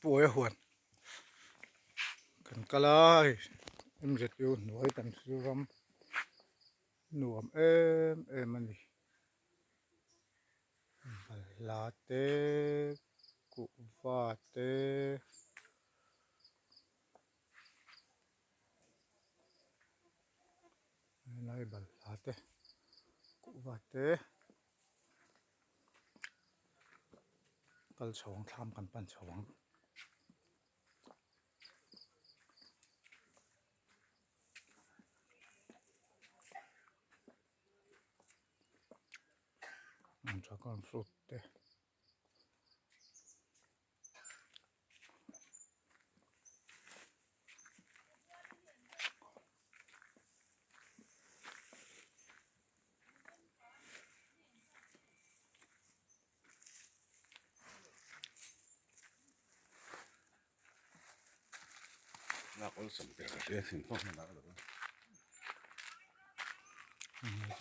Puaia huan kan kal a hei MZU hnuai kan thlir ram nuam em em a ni balhla te kuhva te. Helai balhla te kuhva te kal chho ang thlam kan pan chho ang. Dragon fruit te.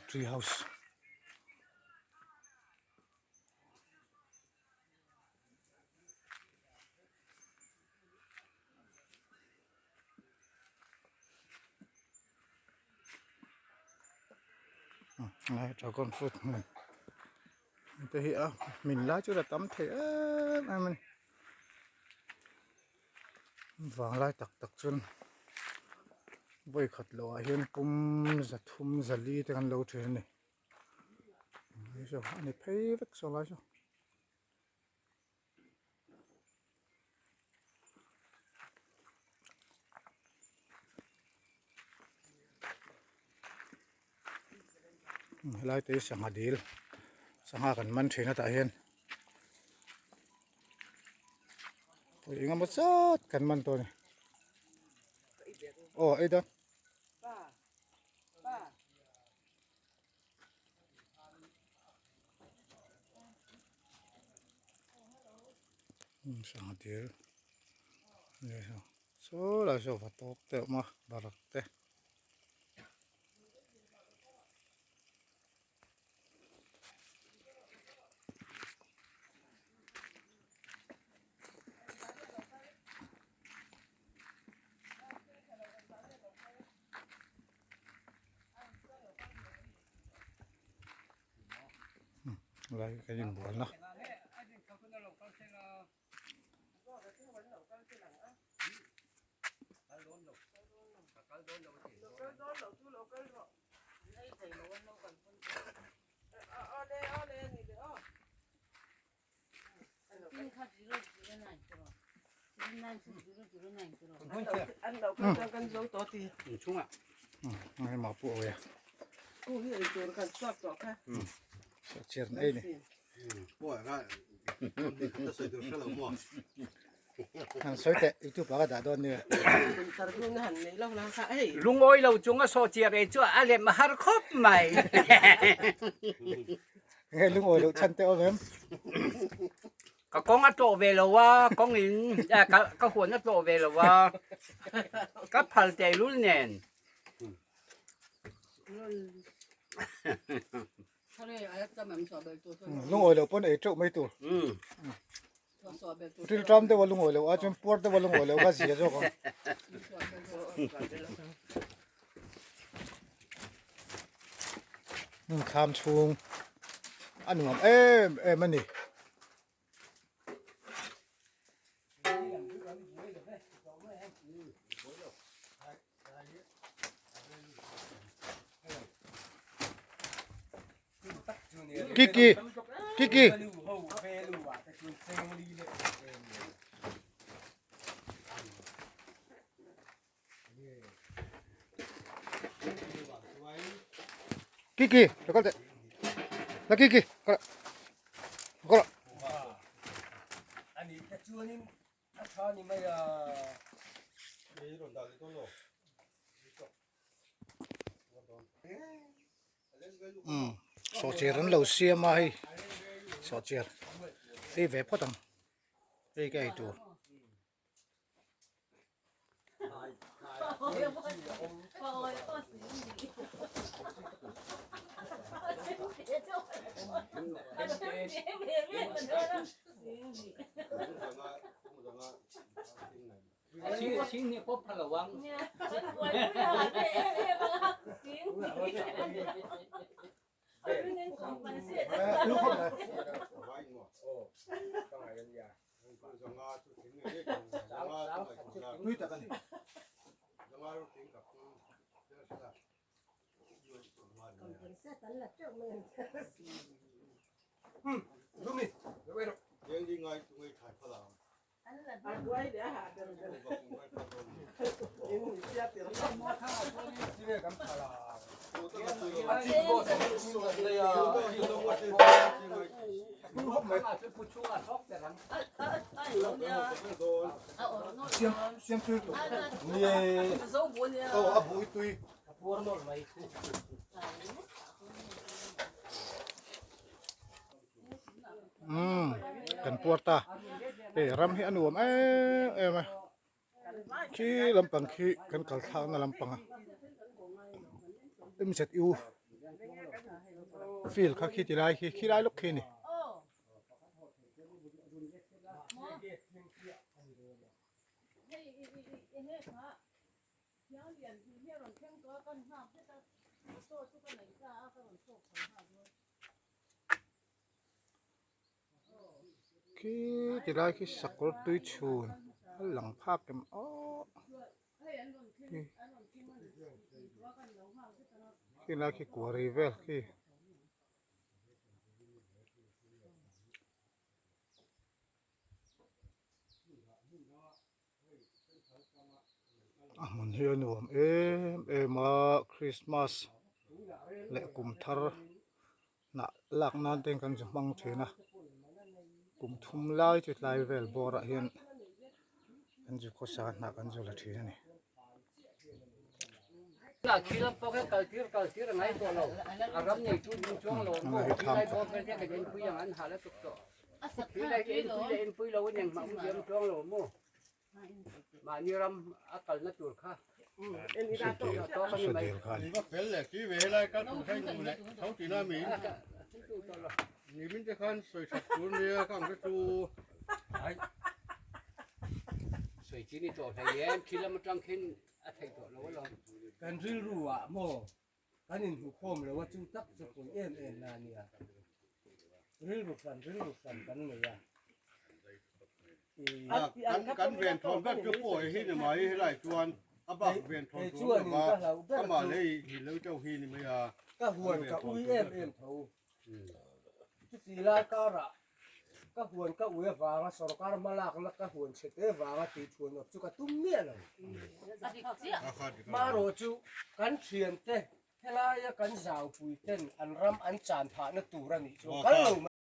Tree house. Dragon fruit hmun te hi a hmin lai chu la tam thei em em a ni vanglai tak tak chuan vawi khat loh ah hian pum za thum za li te kan lo thin a ni. Ani phei vek saw lai saw. Helai te hi sangha dil sangha kan man thin a tah hian eng emaw zat kan man tawh a ni aw ei dawn. Sangha dil saw lai saw va tawk te a awm a barak te. Lai kan inbual na. Lungawi lo chung a sawhchiar ei chu a lem a har khawp mai. Nge lungawi loh chhan te awm em? Ka kawng a tlawh ve lo a, kawng in ka huan a tlawh ve lo a, ka phal tehlul nen. Lungawi loh pawn ei teuh mai tur. Rilṭam deuh a lungawi loh a chuan puar deuh a lungawi loh kha zia zawk ang. Hmun thlam chhung a nuam em em a ni. Kiki Kiki Kiki lo kal teh la Kiki kal kal Umm sawhchiar an lo siam a hei sawhchiar ei ve phawt ang hei ka ei tur. Tui tak a ni. Siam tui tawh. Aw a bui tui. Umm kan puar ta hei ram hi a nuam em em a khi lampang khi kan kal thlak na lampang a MZU field kha khi ti lai khi khi lai lawk khi a ni. Khi ti lai khi sakawr tui chhun a lang phak em aww khi lai khi kuari vel khi. A hmun hi a nuam em em a christmas leh kum thar hnah lak nan te kan zu hmang thin a kum thum lai chu tlai vel bawr ah hian kan zu khawsa hnah kan zu la thin a ni. Mahni ram a kalna tur kha Saw dil kha a ni. Kan rilru ah maw kan inhmukhawm lo a chu tak chu pui em em na a nia. Rilru hran rilru hran kan nei a. Kan ven thawn ber chu pawh hi ni mai helai chuan a bak ven thawn tur awm lo va amah lei hi lo chauh hi ni mai a. Ka huan ka ui em em tho. Chuti lai karah ka huan ka ui avanga sorkar hmalakna ka huan chhe te vanga tih thuan awp chu ka tum miah lo. Marawh chu kan thiante helaia kan zaupui ten an ram an chan phahna tur a nih chuan kal lo mai.